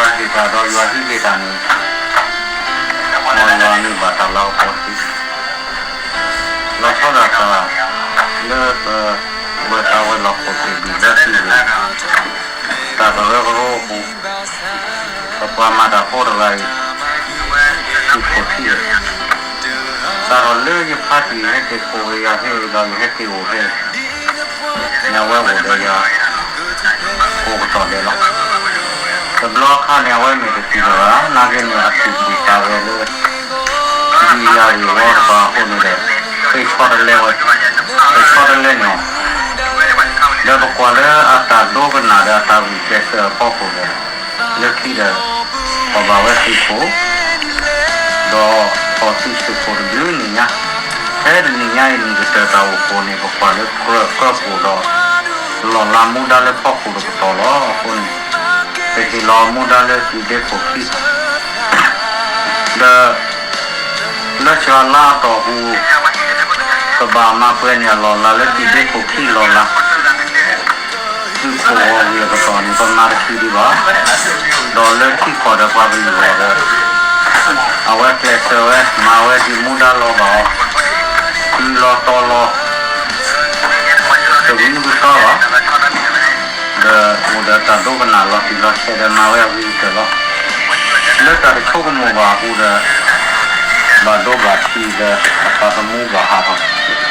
ယွၤဟ့ၣ်တၢ်ဒီးယွၤဟံးက့ၤတၢ်န့ၣ်, မ်ယွၤန့ၢ်ဘၣ်တၢ်လၤကပီၤတက့ၢ်. လီၤဆီဒၣ်တၢ်လၢပ ဝဲတၢ်ဝဲလီၤခိၣ်သ့ၣ်ဘံၣ်ဘၢသံဝဲ တၢ်ကရၢကရိအပူၤ, ပပှၤမၤတၢ်ဖိတဂၤအံၤ သုးခိၣ်ထံၣ်, စးထီၣ်လၢယဖါတံၢ်ဟဲက့ၤကိးက့ၤယၤဖဲအံၤဒီး ယဟဲက့ၤအိၣ်ဖဲအံၤ န့ၣ် အဝဲအိၣ်ဒီးယၤ ကိးကတီၢ်ဒဲးလီၤ. တဘျီအခါန့ၣ် အဝဲမ့ၢ်တထံၣ်လၢၤဘၣ်, နာ်က့န့ၣ် အထံၣ်တၢ်ဝဲလၢ ဒ်ယၤဂ့ၢ်ဝီတပၤအဃိန့ၣ်ဒီး ဃ့ဆီတလဲဝဲ, ဃ့ဆီတလဲန့ၣ် ဒီးပကွၢ်လၢအတၢ်ဒိကနၣ်ဒီးအတၢ်ဂုာ်ကျဲးစၢးအဖီခိၣ်ဒီး လၢခံဒီး ထီၣ်ဘၣ်ဝဲသုးခိၣ်, ဒီးထီၣ်သုးခိၣ်တဘျုးနံၣ်ညါ, ဖဲတနံၣ်ညါအံၤ နံၣ်ကတၢၢ်တၢ်အိၣ်ဖှိၣ်န့ၣ် ပကွၢ်လၢကြၢးကၢၢ်ဖှိၣ်ဒီး လီၢ်လၤမူဒါလၢဖီခိၣ်တကတီၢ်လီၤ. အဃိန့ၣ် ပဟ့ၣ်လီၤမူဒါလၢသုးဒ့ခိၣ်ခံ ဒီး လၢစှၤလါအတီၢ်ပူၤ ကဘၣ်မၤပှဲၤန့ၢ်အလီၢ်လၤလၢသုးဒ့ခိၣ်ခံ လီၢ်လၤ သုးခိၣ်ဂီၢ်ဝံၤအကတီၢ်န့ၣ် ပမၤတသ့ဒံးဘၣ်. ဒီးလၢထံကီၢ်ဒီးပှၤကလုာ်အဂီၢ်ဒီး အဝဲကျဲးစၢးဝဲ မၤဝဲဒ်မူဒါလီၤဘၣ်အီၤ, တုၤလီၤတီၤလီၤ တဂုၤကစီဒီး ဒီးအိၣ်ဒီးတၢ်ဒိကနၣ်လီၤတံၢ်လီၤဆဲးဒီး မၤဝဲအဂ့ၤကတၢၢ်လီၤ. လၢတၢ်တဆိကမိၣ်ဘၣ်အပူၤဒီး ဘၣ်ဒိဘၣ်ထံးဒီး အသးသမူဘၣ်ဟးထီၣ်.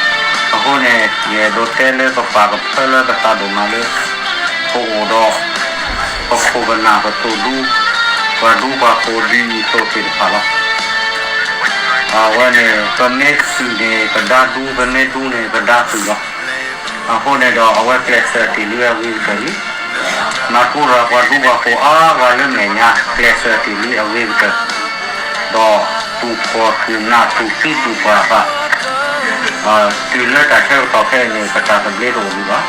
အဃိန့ၣ် ယအဲၣ်ဒိးတဲလၢပပာ်ကဖၢလၢပသးဒိၣ်မးလၢ ပအိၣ်ဒီး ပခိၣ်ပနၢ်ပသိၣ်ဒူ ပှၤဒူပှၤဃိၤဒ်အံၤအသိးသ့ၣ်တဖၣ်လီၤ. အဝဲန့ၣ် ပမ့ၢ်သုးန့ၣ် ပဒါဒူ, ပမ့ၢ်ဒူန့ၣ် ပဒါသုးလီၤ. အဃိန့ၣ်ဒီး အဝဲကျဲးစၢးတ့ၢ်လံအဂ့ၤကတၢၢ်လံ. မၤထူရၤပှၤဒူပှၤဃိၤအါဂၤလၢမဲာ်ညါ ကျဲးစၢးတ့ၢ်လံအဂ့ၤကတၢၢ်, ဒီးသူၣ်ဖှီၣ်သူၣ်နးသူၣ်သံသူၣ်ပှၢ်အသး, တုၤလၢတၢ်ဆၢကတီၢ်ခဲအံၤန့ၣ် ပတၢ်သဘျ့တအိၣ်ဒံးဘၣ်.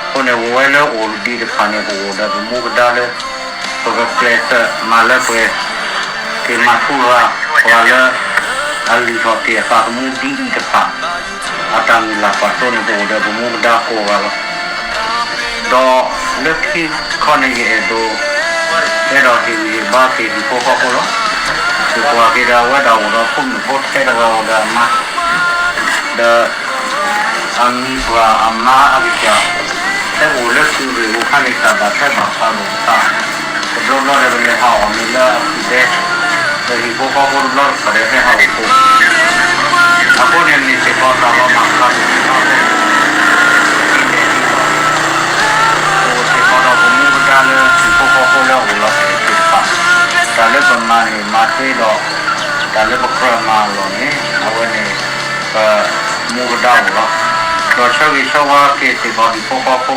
အဃိန့ၣ် ပဝဲလၢအိၣ်ဒံးတဖၣ်န့ၣ် ပအိၣ်ဒီးပမူပဒါလၢ ပကကျဲးစၢးမၤလၢပှဲၤ က့ၤမၤထူရၤပှၤလၢ အလုၢ်ထီၣ်တ့ၢ်အသးသမူဒ်အံၤတဖၣ် အတၢ်မုၢ်လၢ်ကွၢ်စိန့ၣ် ပအိၣ်ဒီးပမူပဒါကိးဂၤလီၤ. ဒီးလၢခံခီန့ၣ် ယအဲၣ်ဒိး အဲၣ်ဒိးဟ့ၣ်ဂံၢ်ဟ့ၣ်ဘါက့ၤဟံၣ်ဖိဃီဖိလီၤ. ယကွၢ်က့ၤဒီးအဝဲဒၣ်အိၣ်ဒီးဖိမုၣ်ဖိထဲတဂၤအိၣ်ဒီးအမါ ဒီး အမံၤပှၢ်အမါအကစၢ် ဟဲအိၣ်လၢသုးရ့ၣ်အဃိန့ၣ် တၢ်ဘၣ်ထွဲဘၣ်ဃးလိာ်သး တဘျီဘျီဒီး ပလဲၤဟးအီၣ်မ့ၤလၢအဖုၣ်ဒဲ ဒီးဟံၣ်ဖိဃီဖိတဘျီတခီၣ်ဒီးဟဲဟးအိၣ်ဖိ အဃိန့ၣ် မ့ၢ်စ့ၢ်ကီးတၢ်လီၤမၢ်ဖျါဒိၣ်မးအဃိ ဒ်လဲၣ်ဒ်လဲၣ် ပအိၣ်စ့ၢ်ကီးဒီးပမူပဒါလၢဟံၣ်ဖိဃီဖိလၢအအိၣ်လီၤသ့ၣ်တဖၣ် တၢ်လၢပမၤန့ၣ် မၤသ့ဒီး တၢ်လၢပကြၢးမၤအလီၢ်န့ၣ် အဝဲန့ၣ် ပမူပဒါအိၣ်လီၤ. ဒီးဆၢဂ့ၤဆၢဝါက့ၤစ့ၢ်ကီးဟံၣ်ဖိဃီဖိ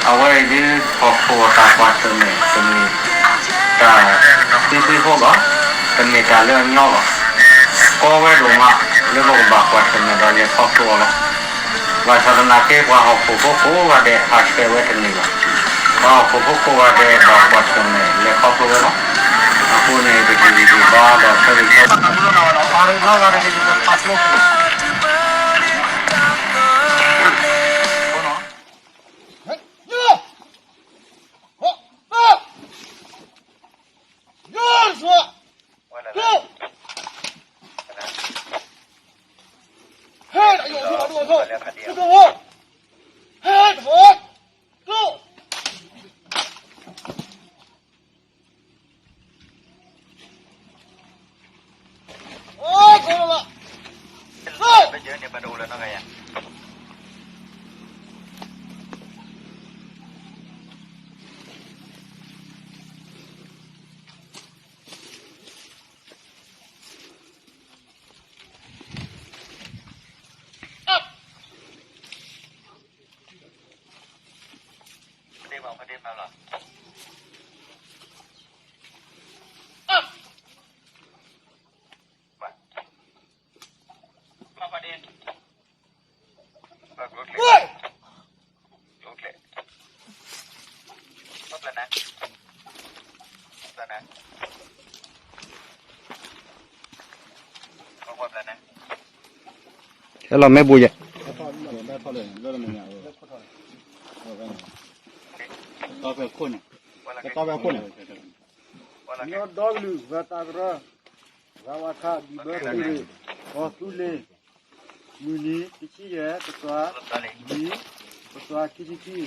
အဝဲအံၤဒ်ထီၣ်ခိၣ်အတၢ်ကွၢ်ဆၢၣ်မဲာ် တမ့ၢ်တၢ်သံသ့ဖိဘၣ်, တမ့ၢ်တၢ်လၢအညီဘၣ်. ကီဝဲဒိၣ်မး လၢပကဘၣ်ကွၢ်ဆၢၣ်မဲာ်ဒီးလဲၤခီဖျိအီၤလီၤ. ဘၣ်ဆၣ်သနာ်က့ ပှၤဟီၣ်ခိၣ်ဖိကိးဂၤဒဲး ဟးဆှဲးဝဲတန့ၢ်ဘၣ်. ပှၤဟီၣ်ခိၣ်ဖိကိးဂၤဒဲး ဘၣ်ကွၢ်ဆၢၣ်မဲာ်လဲၤခီဖျိဝဲလီၤ. အဃိန့ၣ် ပဟ့ၣ်ဂံၢ်ဟ့ၣ်ဘါဒီးဆၢဂ့ၤဆၢဝါ ဟဲလီၤမ့ၢ်ပူၤယဲၢ်, တၢ်ဖဲခိၣ်န့ၣ်, တၢ်ဖဲခိၣ်န့ၣ်, ညီဒီကလုာ်ဂၢၤတၢ်ကရၢ, ရဝခ ဒံဘၢသုးရ့ၣ်, ကီၢ်သူလ့ၤ, မုၢ်နံၤတဆံယဲၢ် တစွၤလွံၢ်, တစွၤခံဆံခံ,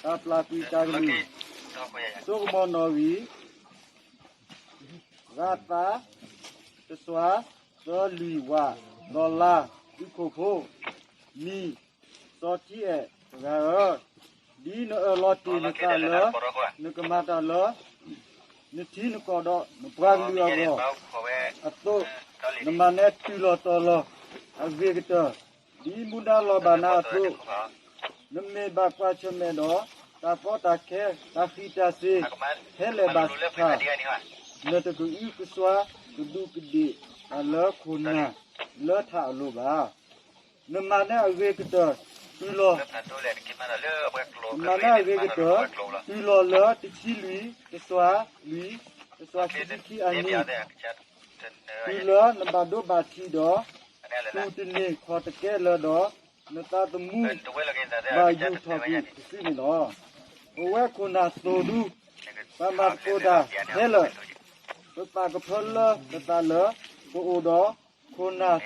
တၢ်ပျၢ်ကွံာ်တၢ်ကလုၢ်, စိကမီၤနီၣ်ဂံၢ်, ရၣ်သး, တစွၤသၢလွံၢ်ဝး, ဒီးလါ, သုးခိၣ်ဖိ, မံၤ, စီၤထံအဲၣ်တဂၤဧၢ, ဒ်နအၢၣ်လီၤတ့ၢ်နသးလၢ နကမၤတၢ်လၢ နထံနကီၢ်ဒီးနပှၤကလုာ်အဂီၢ်အသိး, နမၤနဲတုၤလီၤတီၤလီၤအဂ့ၤကတၢၢ်, ဒ်မူဒါလီၤဘၣ်နၤအသိး, နမ့ၢ်ဘၣ်ကွၢ်ဆၢၣ်မဲာ်ဒီး တၢ်ကီတၢ်ခဲ တၢ်ဃံးတၢ်စ့ၤ ခဲလၢာ်ဘၣ်ဆၣ်, နတကအုကစွါကဒူးကဒ့ၣ်တၢ်လၢခိၣ်နၢ်လၢထးအလိၤဘၣ်. နမၤန့ၢ်အဂ့ၤကတၢၢ်တုၤလီၤ, နမၤန့ၢ်အဂ့ၤကတၢၢ် တုၤလီၤလၢတဆံလွံၢ် တစွၤလွံၢ် တစွၤခံဆံခံအနံၤ, တုၤလၢနဘၣ်ဒိဘၣ်ထံးဒီး တူၢ်တန့ၢ်ခီၣ်တကဲလၢၤဒီး နသးသမူဘၣ်ယူာ်ထီၣ်ကွံာ်တစုန့ၣ်လီၤ. ပဝဲခိၣ်နၢ်သိၣ်ဒူ ပှၤမၤသကိးတၢ်ခဲလၢာ်, ပပာ်ကဖၢလၢပသးလၢ ပအိၣ်ဒီးခိၣ်နၢ်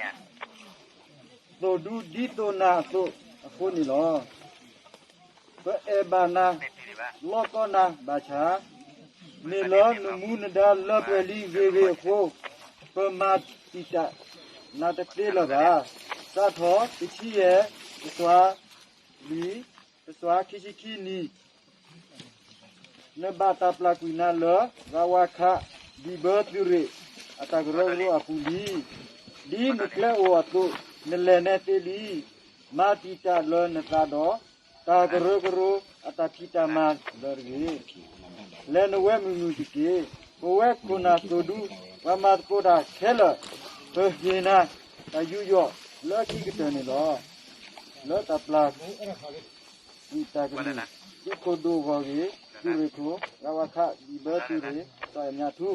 သိၣ်ဒူဒ်သိးနၤအသိးအဃိန့ၣ်လီၤ. ပအဲၣ်ဘၣ်နၤ လီၢ်ကီနၤဘၣ်ဆၣ်, မ့ၢ်လၢနမူနဒါလၢပှဲၤလံဂ့ၤဂ့ၤအဃိ, ပမၤတံာ်တာ်နၤတသ့လၢၤဘၣ်. စးထီၣ်တဆံယဲၢ် တစွၤလွံၢ် တစွၤခံဆံခံနံၤ နဘၣ်တၢ်ပျၢ်ကွံာ်နၤလၢ ရဝခ ဒံဘၢသုးရ့ၣ် အတၢ်ကရၢကရိအပူၤလံ. ဒ်နကျဲအိၣ်အသိး နလဲၤနဲသ့လံ. မၤတံာ်တာ်လၢနသးဒီး တၢ်ကရၢကရိအတၢ်ဖံးတၢ်မၤလၢတဂ့ၤ. လဲၤနဝဲမုာ်မုာ်တက့ၢ်. ပဝဲခိၣ်နၢ်သိၣ်ဒူ ပှၤမၤသကိးတၢ်ခဲလၢာ်, ပဟ့ၣ်နၤတၢ်ယူးယီၣ်လၢခံကတၢၢ်န့ၣ်လီၤ. လၢတၢ်ပျၢ် တၢ်ကလုၢ် သုးခိၣ်ဒိၣ်အဂီၢ်ဂ့ၤ, သုးရ့ၣ်ခိၣ် ရဝခ ဒံဘၢသုးရ့ၣ် စီၤအဲၣ်မၠၣ်ထူ